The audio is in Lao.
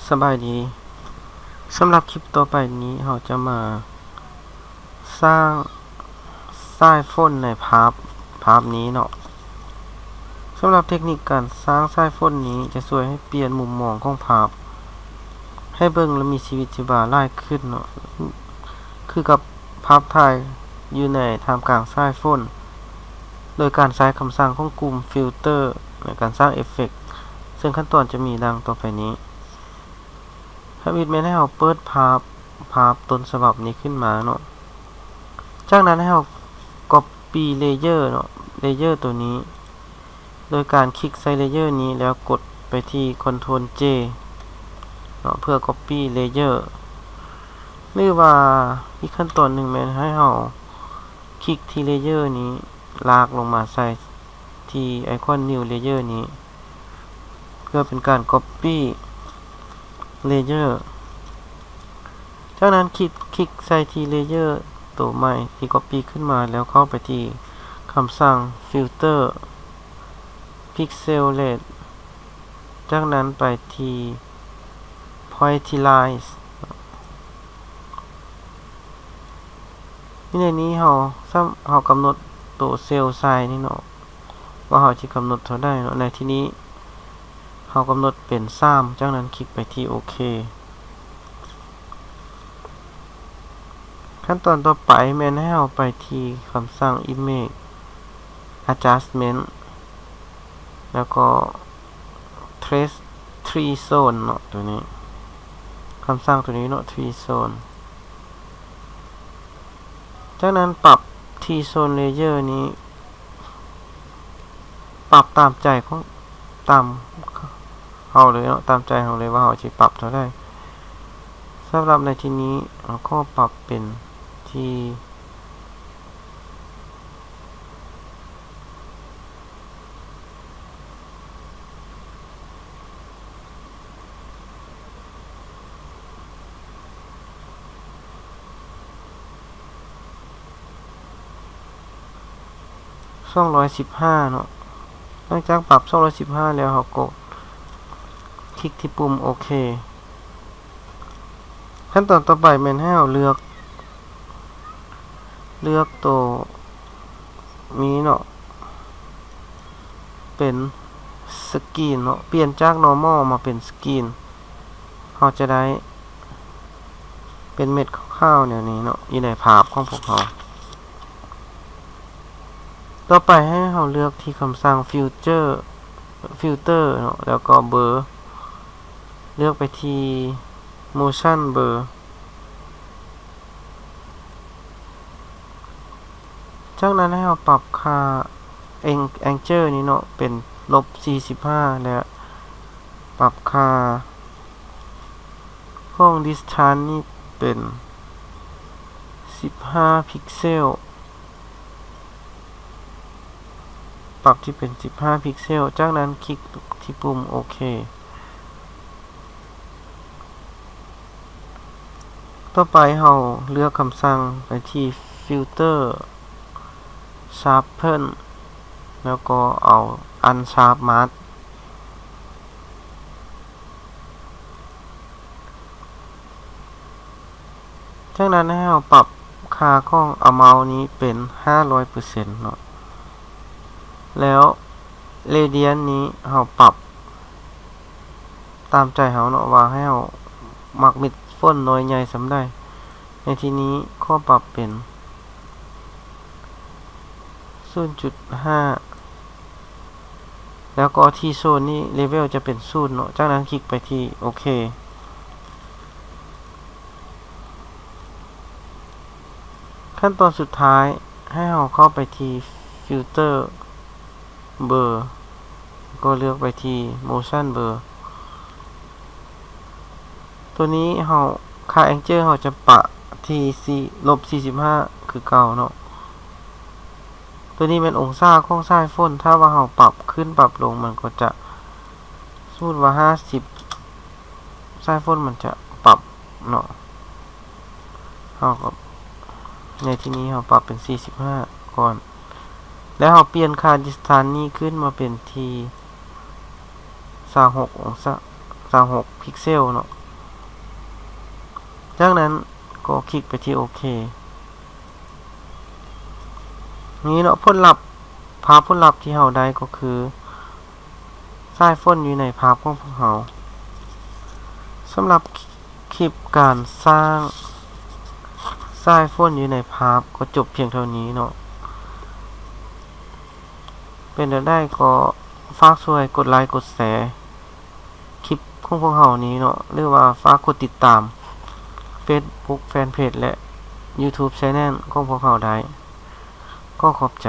ສະບາຍດີ. ສຳລັບຄລິບຕໍ່ໄປນີ້ ເຮົາຈະມາສ້າງສາຍຝົນໃນພາບ, ພາບນີ້ເນາະ. ສຳລັບເທັກນິກການສ້າງສາຍຝົນນີ້ ຈະຊ່ວຍໃຫ້ປ່ຽນມຸມມອງຂອງພາບ ໃຫ້ເບິ່ງແລະມີຊີວິດຊີວາຫຼາຍຂຶ້ນເນາະ, ຄືກັບພາບຖ່າຍຢູ່ໃນທ່າມກາງສາຍຝົນ ໂດຍການໃຊ້ຄຳສັ່ງຂອງກຸ່ມຟິວເຕີ ໃນການສ້າງເອຟເຟັກ, ເຊິ່ງຂັ້ນຕອນຈະມີດັ່ງຕໍ່ໄປນີ້. ທຳອິດແມ່ນໃຫ້ເຮົາເປີດພາບ, ພາບຕົ້ນສະບັບນີ້ຂຶ້ນມາເນາະ. ຈາກນັ້ນໃຫ້ເຮົາກັອບປີ້ເລເຢີເນາະ, ເລເຢີໂຕນີ້ ໂດຍການຄລິກໃສ່ເລເຢີນີ້ ແລ້ວກົດໄປທີ່ຄອນໂທຣນເຈເນາະ ເພື່ອກັອບປີ້ເລເຢີ. ຫຼືວ່າອີກຂັ້ນຕອນໜຶ່ງແມ່ນໃຫ້ເຮົາຄລິກທີ່ເລເຢີນີ້ ລາກລົງມາໃສ່ທີ່ໄອຄອນນິວເລເຢີນີ້ ເພື່ອເປັນການກັອບປີ້ເລເຢີ. ຈາກນັ້ນຄລິກ, ຄລິກໃສ່ທີ່ເລເຢີໂຕໃໝ່ທີ່ກັອບປີ້ຂຶ້ນມາ ແລ້ວເຂົ້າໄປທີ່ຄຳສັ່ງຟິວເຕີ ພິກເຊວເລດ ຈາກນັ້ນໄປທີ່ພອຍທີໄລ. ໃນນີ້ເຮົາ, ເຮົາກຳນົດໂຕເຊວໄຊນີ້ເນາະ ວ່າເຮົາຊິກຳນົດເທົ່າໃດເນາະ. ໃນທີ່ນີ້ເຮົາກຳນົດເປັນສາມ ຈາກນັ້ນຄລິກໄປທີ່ໂອເຄ. ຂັ້ນຕອນຕໍ່ໄປແມ່ນໃຫ້ເຮົາໄປທີ່ຄຳສັ່ງ Image Adjustment ແລ້ວກໍ Trace Tree Zone ເນາະ ໂຕນີ້ ຄຳສັ່ງໂຕນີ້ເນາະ Tree Zone. ຈາກນັ້ນປັບ Tree Zone Layer ນີ້ ປັບຕາມໃຈຂອງ, ຕາມເຮົາເລີຍເນາະ, ຕາມໃຈເຮົາເລີຍວ່າເຮົາຊິປັບເທົ່າໃດ. ສຳລັບໃນທີ່ນີ້ ເຮົາຂໍປັບເປັນທີ່ ສອງຮ້ອຍສິບຫ້າເນາະ. ຫຼັງຈາກປັບສອງຮ້ອຍສິບຫ້າແລ້ວ ເຮົາກໍຄລິກທີ່ປຸ່ມໂອເຄ. ຂັ້ນຕອນຕໍ່ໄປແມ່ນໃຫ້ເຮົາເລືອກ, ເລືອກໂຕນີ້ເນາະ ເປັນ Scene ເນາະ, ປ່ຽນຈາກ Normal ມາເປັນ Scene ເຮົາຈະໄດ້ເປັນເມັດຂາວໆແນວນີ້ເນາະ ຢູ່ໃນພາບຂອງພວກເຮົາ. ຕໍ່ໄປໃຫ້ເຮົາເລືອກທີ່ຄຳສັ່ງ Filter, Filter ເນາະ ແລ້ວກໍ Blur ເລືອກໄປທີ່ Motion Blur. ຈາກນັ້ນໃຫ້ເຮົາປັບຄ່າ Ang-, Angle ນີ້ເນາະ ເປັນລົບສີ່ສິບຫ້າ ແລະ ປັບຄ່າຂອງ Distance ນີ້ເປັນສິບຫ້າພິກເຊວ, ປັບທີ່ເປັນສິບຫ້າພິກເຊວ. ຈາກນັ້ນຄລິກທີ່ປຸ່ມໂອເຄ. ຕໍ່ໄປເຮົາເລືອກຄຳສັ່ງໄປທີ່ Filter Sharpen ແລ້ວກໍເອົາ Unsharp Mask. ຈາກນັ້ນໃຫ້ເຮົາປັບຄ່າຂອງ Amount ນີ້ເປັນຫ້າຮ້ອຍເປີເຊັນເນາະ ແລ້ວ Radius ນີ້ເຮົາປັບຕາມໃຈເຮົາເນາະ ວ່າໃຫ້ເຮົາມັກເມັດຝົນນ້ອຍໃຫຍ່ສ່ຳໃດ. ໃນທີ່ນີ້ຂໍປັບເປັນສູນຈຸດຫ້າ ແລ້ວກໍທີ່ໂຊນນີ້ Level ຈະເປັນສູນເນາະ. ຈາກນັ້ນຄລິກໄປທີ່ໂອເຄ. ຂັ້ນຕອນສຸດທ້າຍ ໃຫ້ເຮົາເຂົ້າໄປທີ່ Filter Blur ກໍເລືອກໄປທີ່ Motion Blur. ໂຕນີ້ເຮົາ ຄ່າ Angle ເຮົາຈະປະທີ່ ສີ່ ລົບສີ່ສິບຫ້າຄືເກົ່າເນາະ. ໂຕນີ້ແມ່ນອົງສາຂອງສາຍຝົນ, ຖ້າວ່າເຮົາປັບຂຶ້ນປັບລົງ ມັນກໍຈະ ສົມມຸດວ່າຫ້າສິບ ສາຍຝົນມັນຈະປັບເນາະ. ເຮົາກໍ ໃນທີ່ນີ້ເຮົາປັບເປັນສີ່ສິບຫ້າກ່ອນ ແລ້ວເຮົາປ່ຽນຄ່າ distance ນີ້ຂຶ້ນມາເປັນທີ່ຊາວຫົກອົງສາ, ຊາວຫົກພິກເຊວເນາະ. ຈາກນັ້ນກໍຄລິກໄປທີ່ໂອເຄ. ນີ້ເນາະ ຜົນລັບ ພາບຜົນລັບທີ່ເຮົາໄດ້ກໍຄື ສາຍຝົນຢູ່ໃນພາບຂອງພວກເຮົາ. ສຳລັບຄລິບການສ້າງສາຍຝົນຢູ່ໃນພາບກໍຈົບພຽງເທົ່ານີ້ເນາະ. ເປັນແນວໃດກໍຝາກຊ່ວຍກົດໄລກົດແຊຄລິບຂອງພວກເຮົານີ້ເນາະ ຫຼືວ່າຝາກກົດຕິດຕາມ Facebook Fanpage ແລະ YouTube Channel ຂອງພວກເຮົາໄດ້. ຂໍຂອບໃຈ.